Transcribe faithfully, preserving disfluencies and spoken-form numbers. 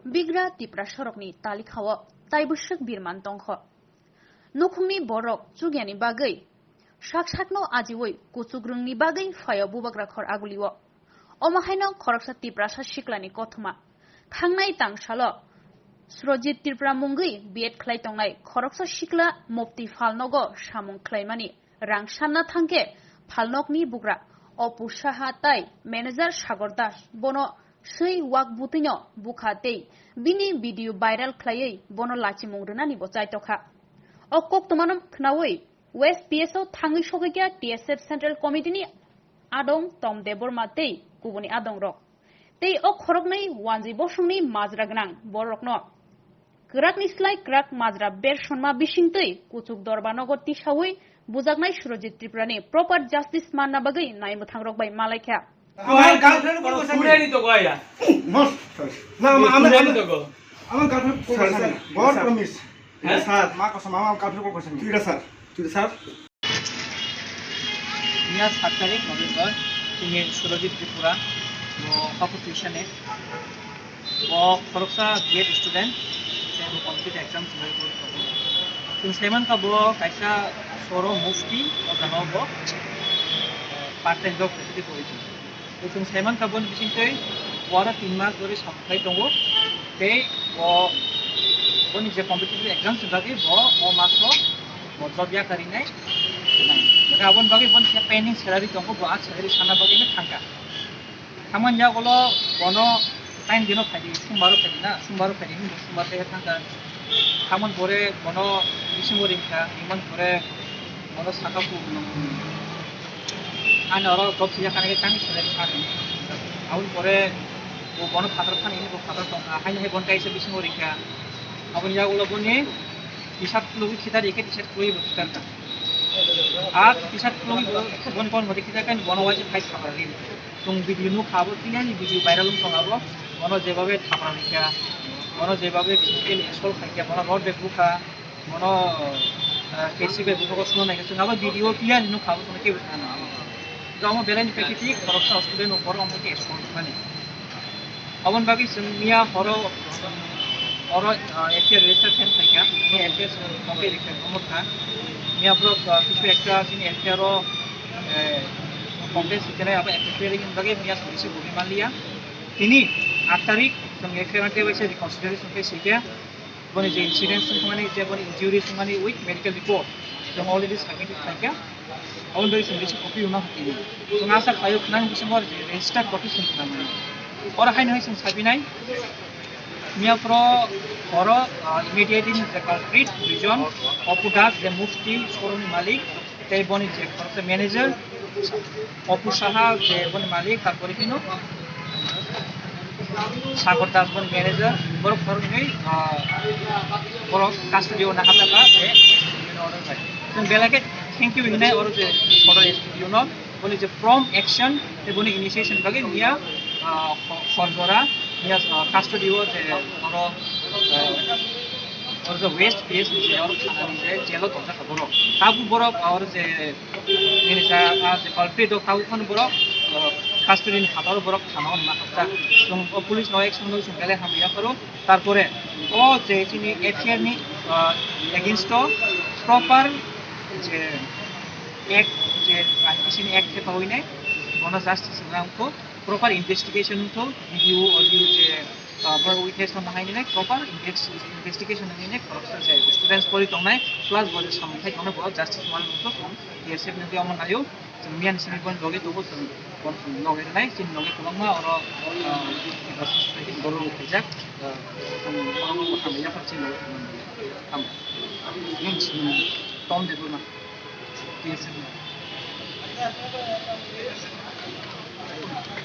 Bigra Tiprasarokni talikha-o tai bwswk birman tongkho. Nukhungni borok chugyani bagwi sak sakno ajiwi kuchukrwngni bagwi phaio bubagra khor agulio. Omo haino khoroksa Tiprasa siklani kothoma. Thangnai tangsalo Surojit Tripura mungwi B Ed khlai tongnai khoroksa sikla Mufti Phalnogo samung khlaimani rang sanna thangkhe Phalnokni bugra Opu Saha tai manager Sagor Das bono swi wak butwino bukha tei bini video viral khlaiwi bono lachimung rwnanibo chaitokha. O koktwmano khnaui West P S o thangwi sogwikha T S F Central Committee ni adong Tom Debbarma tei kubuni adongrok. Tei o khoroknwi wanjwi bosongni majra gwnang bororokno kwrakni slai kwrak majra bersonma bisingtwi kuchuk dorba nogo tisaui bujaknai Surojit Tripurani proper justice manna bagwi naimwthangrok bai malaikha. আমার girlfriend call করছে। শুনে নি তো গয়া। নষ্ট। না, আমার, আমার, শুনে নি তো গো। আমার গার্লফ্রেন্ড কল করছে। Sir, sir. বড় প্রমিস। হ্যাঁ? স্যার। মা কসম, আমার গার্লফ্রেন্ড কল করছে। ঠিক আছে, স্যার। ঠিক আছে, sir. Miya sat tarik November, chini Surojit Tripura, bo Paku tuition-e, bo khoroksa B Ed student, tei bo competitive exam thalai pori tongo. Chwng sai mankha bo kaisa soro mufti, o jaga o bo, eh, part time job khaisidi pori tongo. Tei chwng sai mankha boni bisingtwi o aro tin mas dhori samung khai tongo. Tei bo boni je competitive exam se bagwi bo o maso bo job yakarinai. Hwnkhe aboni bagwi boni khe pending salary tongo, bo a salary sana bagwi no thangkha. Thangmani yagulo bono tain dino phaidi, sombaro phaidi na, sombaro phaidi hinwi sombaro thangkha. Thangmani pore bono bising bo ringkha, ringmani pore bono saka pu-, ani oro job sijak kha nai tang salary sa ring. Aboni pore bo bono phatar thani hinwi bo phatar tongkha, haino hai bono kaisa bising bo ringkha. Aboni yagulo boni T-shirt khulugwi khitar rikhe, T-shirt khulugwi bo khitar kha. A T-shirt khulugwi bo, boni kon mode khitar kha, bono waisa phai thapra ri. Chwng video nukha abo, tini ani video viral wng tong abo. Bono jebabe thapra rikha, bono jebabe physically assault khaikha, bono rod bag bukha, bono, ah, K C bag bukha, bono naikha. Chwng abo video clear nukha abo, chwng kebo sana abo. Omo belai ni package khoroksa student o borok omo khe assault mani. Aboni bagwi chwng miya horo oro, ah, F I R register khe phaikha, miya F I R chwng copy rikha, omo kha. Miya borok, ah, kisu ekta chini F I R o, eh, complaint rikha, abo F I R ni bagwi miya chwng receive rwui manliya. Tini aat tarik chwng F I R khe waisa reconsideration khe swi khe. Boni je incident wngmani, je boni injury wngmani with medical report, chwng already submit khlaikha. Aboni bagwi chwng receipt copy rwna hokini. Chwng asa khlaio khwnani bisingo je register copy chwng khwnamani. Oro haino hai chwng sabinai, miya phoro oro, ah, immediately je culprit duijon, Opu Das je mufti showroom ni malik, tei boni je khoroksa manager, Opu Saha je boni malik, tarpore hino Sagar Das boni manager, borok khoroknwi, ah, borok custody o nahar jakha, je order bai. Chwng belai khe thank you hinai oro je order studio no, boni je prompt action tei boni initiation bagwi miya, ah, hor jora miya, ah, custody o je oro, ah, oro je West P S ni je oro thanani je jail o tongjak borok. Tabuk borok oro je nini ja, ah, je culprit rok tabuk phano borok, ah, custody ni phataro borok thana o ma hapjak. Chwng o police no action no chwng belai hamya pharo. Tarpore o je chini F I R ni, ah, against o proper je act, je I P C ni act khe pawi nai, bono justice wngkha wngkho, proper investigation wngkho, video, audio je, ah, borok witness no nahai nai, proper inves-, investigation nai nai, khoroksa je students pori tongnai, plus bo je samung khai tongnai, bo justice man wngkho, chwng T S F ni omo naio, chwng miyan simi bon logi tongo, chwng bon logi nai, chini logi kwbangma oro, ah, borok khaijak, ah, chwng oro hamya phar chini logi tamo. Yang simi Tom Debbarma, T S F ni.